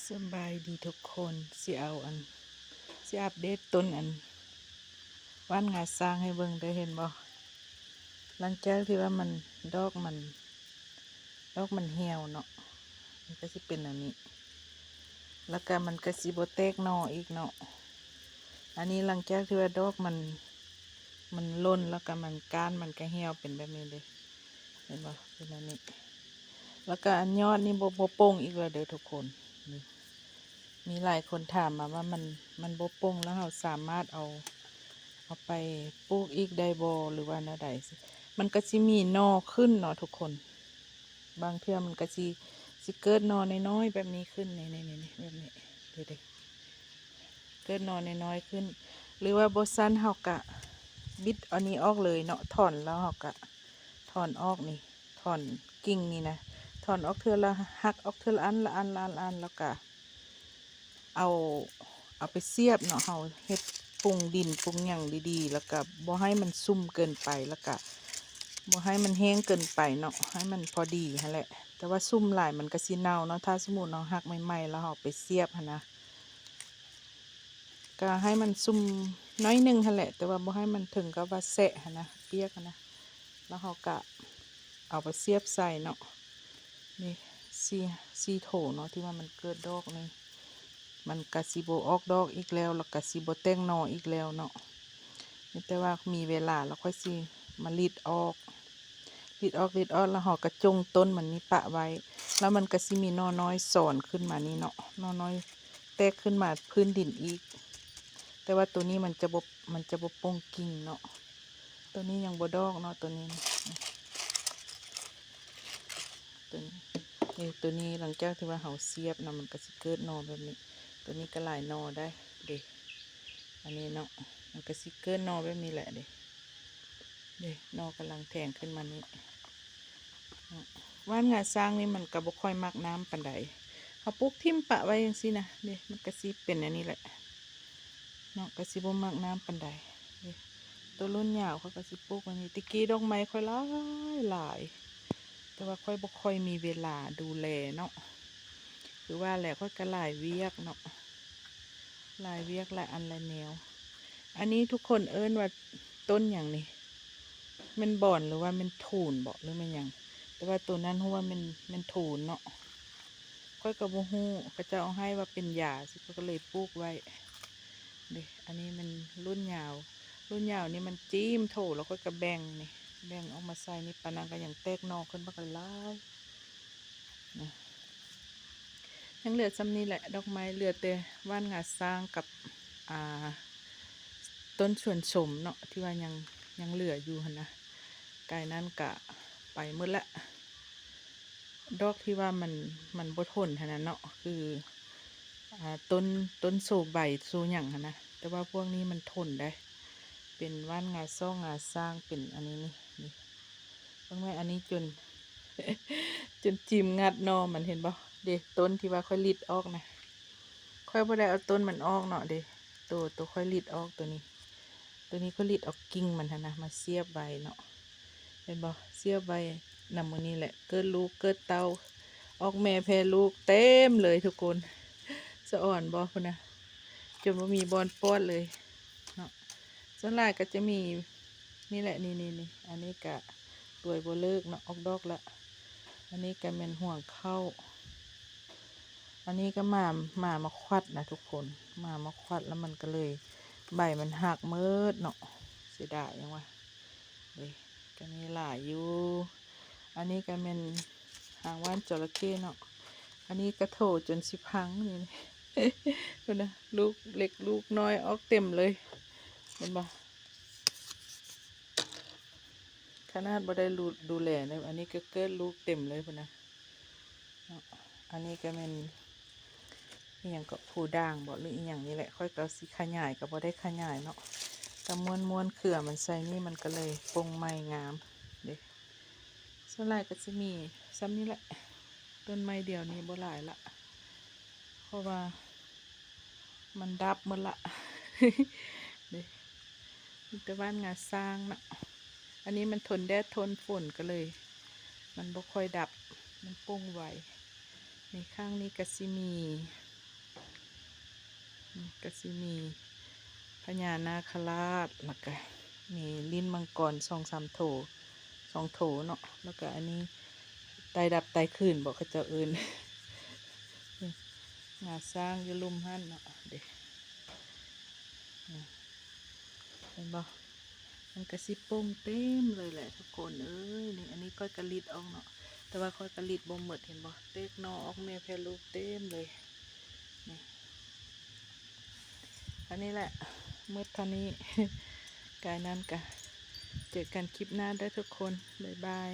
ສະບາຍດີທຸກຄົນ ຊິເອົາອັນ ຊິອັບເດດຕົ້ນອັນ ຫວ່ານງາຊ້າງໃຫ້ເບິ່ງເດີ ເຫັນບໍ່? ຫຼັງຈາກທີ່ວ່າມັນ ດອກມັນ ດອກມັນຫ່ຽວເນາະ ມັນກໍຊິເປັນແນວນີ້ ແລ້ວກໍມັນກໍຊິບໍ່ແຕກໜໍ່ອີກເນາະ. ອັນນີ້ຫຼັງຈາກທີ່ວ່າດອກມັນ ມັນຫຼົ່ນ ແລ້ວກໍມັນ ກ້ານມັນກໍຫ່ຽວເປັນແບບນີ້ເດ້ ເຫັນບໍ່? ເປັນແນວນີ້ ແລ້ວກໍອັນຍອດນີ້ບໍ່ ບໍ່ປົ່ງອີກແລ້ວເດີທຸກຄົນ. ນີ້ ມີຫຼາຍຄົນຖາມມາວ່າມັນ ມັນບໍ່ປົ່ງ ແລ້ວເຮົາສາມາດເອົາ ເອົາໄປປູກອີກໄດ້ບໍ່ ຫຼືວ່າແນວໃດ? ມັນກໍຊິມີໜໍ່ຂຶ້ນເນາະທຸກຄົນ ບາງເທື່ອມັນກໍຊິ ຊິເກີດໜໍ່ນ້ອຍໆແບບນີ້ຂຶ້ນ ນີ້ໆໆ ແບບນີ້ ເດ້ໆ ເກີດໜໍ່ນ້ອຍໆຂຶ້ນ ຫຼືວ່າບໍ່ຊັ້ນເຮົາກະບິດອັນນີ້ອອກເລີຍເນາະ ຖອນ ແລ້ວເຮົາກະຖອນອອກນີ້ ຖອນກິ່ງນີ້ນະ ຖອນອອກເທື່ອລະ ຫັກອອກເທື່ອລະອັນ ລະອັນ ລະອັນ ລະອັນ ແລ້ວກະ ເອົາ ເອົາໄປສຽບເນາະ ເຮົາເຮັດປຸງດິນປຸງຫຍັງດີໆ ແລ້ວກະບໍ່ໃຫ້ມັນຊຸ່ມເກີນໄປ ແລ້ວກະບໍ່ໃຫ້ມັນແຫ້ງເກີນໄປເນາະ ໃຫ້ມັນພໍດີຫັ້ນແຫຼະ. ແຕ່ວ່າຊຸ່ມຫຼາຍມັນກະຊິເນົ່າເນາະ ຖ້າສົມມຸດເຮົາຫັກໃໝ່ໆ ແລ້ວເຮົາໄປສຽບຫັ້ນນະ ກະໃຫ້ມັນຊຸ່ມໜ້ອຍໜຶ່ງຫັ້ນແຫຼະ ແຕ່ວ່າບໍ່ໃຫ້ມັນເຖິງກັບວ່າແຊະຫັ້ນນະ ປຽກຫັ້ນນະ ແລ້ວເຮົາກະເອົາໄປສຽບໃສ່ເນາະ. ນີ້ ສີ່ ສີ່ໂຖເນາະ ທີ່ວ່າມັນເກີດດອກນີ້ ມັນກະຊິບໍ່ອອກດອກອີກແລ້ວ ແລ້ວກະຊິບໍ່ແຕກໜໍ່ອີກແລ້ວເນາະ. ມີແຕ່ວ່າມີເວລາແລ້ວຂ້ອຍຊິມາລິດອອກ ລິດອອກ ລິດອອກ ແລ້ວເຮົາກະຈົ່ງຕົ້ນມັນນີ້ປະໄວ້ ແລ້ວມັນກະຊິມີໜໍ່ນ້ອຍຊ້ອນຂຶ້ນມານີ້ເນາະ ໜໍ່ນ້ອຍແຕກຂຶ້ນມາພື້ນດິນອີກ. ແຕ່ວ່າໂຕນີ້ມັນຈະບໍ່ ມັນຈະບໍ່ປົ່ງກິ່ງເນາະ. ໂຕນີ້ຍັງບໍ່ດອກເນາະ ໂຕນີ້ ໂຕນີ້ ນີ້ ໂຕນີ້ຫຼັງຈາກທີ່ວ່າເຮົາສຽບນະ ມັນກໍຊິເກີດໜໍ່ແບບນີ້ ໂຕນີ້ກໍຫຼາຍໜໍ່ໄດ໋ເດ້. ອັນນີ້ເນາະ ມັນກໍຊິເກີດໜໍ່ແບບນີ້ແຫຼະເດ້ ເດ້ ໜໍ່ກຳລັງແທງຂຶ້ນມານີ້. ຫວ່ານງາຊ້າງນີ້ມັນກໍບໍ່ຄ່ອຍມັກນ້ຳປານໃດ ເຮົາປູກຖິ້ມປະໄວ້ຈັ່ງຊີ້ນະ ເດ້ ມັນກໍຊິເປັນອັນນີ້ແຫຼະ ເນາະ ກໍຊິບໍ່ມັກນ້ຳປານໃດ. ນີ້ ໂຕລຸ້ນຍາວຂ້ອຍກໍຊິປູກໄວ້ນີ້ ແຕ່ກີ້ດອກໄມ້ຂ້ອຍຫຼາຍໆ ແຕ່ວ່າຂ້ອຍບໍ່ຄ່ອຍມີເວລາດູແລເນາະ ຄືວ່າແຫຼະ ຂ້ອຍກໍຫຼາຍວຽກເນາະ ຫຼາຍວຽກຫຼາຍອັນຫຼາຍແນວ. ອັນນີ້ທຸກຄົນເອີ້ນວ່າຕົ້ນຫຍັງນີ້? ແມ່ນບອນ ຫຼືວ່າແມ່ນທູນເບາະ ຫຼືແມ່ນຫຍັງ? ແຕ່ວ່າໂຕນັ້ນຮູ້ວ່າແມ່ນ ແມ່ນທູນເນາະ ຂ້ອຍກໍບໍ່ຮູ້ ເຂົາເຈົ້າເອົາໃຫ້ວ່າເປັນຢາ ຂ້ອຍກໍເລີຍປູກໄວ້ເດ້. ອັນນີ້ແມ່ນລຸ້ນຍາວ ລຸ້ນຍາວນີ້ມັນຈິ້ມໂຖ ແລ້ວຂ້ອຍກໍແບ່ງນີ້ ແບ່ງອອກມາໃສ່ນີ້ ປານນັ້ນກໍຍັງແຕກໜໍ່ຂຶ້ນບັກຫຼາຍໆ ນີ້ ຍັງເຫຼືອຊ່ຳນີ້ແຫຼະ ດອກໄມ້ ເຫຼືອແຕ່ຫວ່ານງາຊ້າງກັບ ອ່າ ຕົ້ນຊວນຊົມເນາະ ທີ່ວ່າຍັງ ຍັງເຫຼືອຢູ່ຫັ້ນນະ ກາຍນັ້ນກະໄປໝົດລະ. ດອກທີ່ວ່າມັນ ມັນບໍ່ທົນຫັ້ນນະເນາະ ຄື ອ່າ ຕົ້ນ ຕົ້ນໂຊໃບໂຊຫຍັງຫັ້ນນະ ແຕ່ວ່າພວກນີ້ມັນທົນໄດ໋ ເປັນຫວ່ານງາຊອກງາຊ້າງ ເປັນອັນນີ້ນີ້ ນີ້ ເບິ່ງແມ້ ອັນນີ້ຈົນ ຈົນຈິ້ມງັດໜໍ່ມັນ ເຫັນບໍ່? ເດ້ ຕົ້ນທີ່ວ່າຂ້ອຍລິດອອກນະ ຂ້ອຍບໍ່ໄດ້ເອົາຕົ້ນມັນອອກເນາະ ເດ້ ໂຕ ໂຕຂ້ອຍລິດອອກ ໂຕນີ້ ໂຕນີ້ຂ້ອຍລິດເອົາກິ່ງມັນຫັ້ນນະ ມາສຽບໄວ້ເນາະ ເຫັນບໍ່? ສຽບໄວ້ນຳມື້ນີ້ແຫຼະ ເກີດລູກເກີດເຕົ້າ ອອກແມ່ແຜ່ລູກເຕັມເລີຍທຸກຄົນ ສະອອນບໍ່? ພຸ້ນນະ ຈົນບໍ່ມີບ່ອນປອດເລີຍເນາະ. ສ່ວນຫຼາຍກໍຈະມີ ນີ້ແຫຼະ ນີ້ໆໆ ອັນນີ້ກະລວຍບໍ່ເລີກເນາະ ອອກດອກລະ. ອັນນີ້ກະແມ່ນຮວງເຂົ້າ ອັນນີ້ກະໝາ ໝາມາຂວັດນະທຸກຄົນ ໝາມາຂວັດ ລະມັນກະເລີຍ ໃບມັນຫັກໝົດເນາະ ເສຍດາຍຫຍັງວະ. ເດ້ ກະມີຫຼາຍຢູ່ ອັນນີ້ກະແມ່ນຫາງຫວ່ານຈໍລະເກເນາະ ອັນນີ້ກະໂຖຈົນຊິພັງນີ້ ພຸ້ນນະ ລູກເລັກລູກນ້ອຍອອກເຕັມເລີຍ ເຫັນບໍ່? ຂະໜາດບໍ່ໄດ້ດູ ດູແລເນາະ ອັນນີ້ກໍເກີດລູກເຕັມເລີຍພຸ້ນນະເນາະ. ອັນນີ້ກໍແມ່ນອີ່ຫຍັງເກາະ ພູດ່າງເບາະ ຫຼືອີ່ຫຍັງນີ້ແຫຼະ ຂ້ອຍກໍຊິຂະຫຍາຍ ກໍບໍ່ໄດ້ຂະຫຍາຍເນາະ ກໍມ້ວນໆເຄືອມັນໃສ່ນີ້ ມັນກໍເລີຍປົ່ງໃໝ່ງາມເດ້. ສ່ວນຫຼາຍກໍຊິມີຊ່ຳນີ້ແຫຼະ ຕົ້ນໄມ້ດຽວນີ້ບໍ່ຫຼາຍລະ ເພາະວ່າ ມັນດັບໝົດລະ ເດ້ ມີແຕ່ຫວ່ານງາຊ້າງເນາະ. ອັນນີ້ມັນທົນແດດທົນຝົນກໍເລີຍ ມັນບໍ່ຄ່ອຍດັບ ມັນປົ່ງໄວ. ໃນຂ້າງນີ້ກໍຊິມີ ກໍຊິມີພະຍານາຄະລາດ ແລ້ວກໍມີລີ້ນມັງກອນສອງສາມໂຖ ສອງໂຖເນາະ ແລ້ວກໍອັນນີ້ໄຕດັບໄຕຄືນບໍ ເຂົາເຈົ້າເອີ້ນ ງາຊ້າງຢູ່ລຸ່ມຫັ້ນເນາະ ເດ້ ເຫັນບໍ່? ມັນກໍຊິປົ່ງເຕັມເລີຍແຫຼະທຸກຄົນເອີຍ. ນີ້ ອັນນີ້ຂ້ອຍກໍລິດອອກເນາະ ແຕ່ວ່າຂ້ອຍກໍລິດບໍ່ໝົດ ເຫັນບໍ່? ແຕກໜໍ່ອອກແມ່ແຜ່ລູກເຕັມເລີຍ. ນີ້ ອັນນີ້ແຫຼະ ໝົດເທົ່ານີ້ ກາຍນັ້ນກະເຈີກັນຄລິບໜ້າເດີທຸກຄົນ ບາຍບາຍ.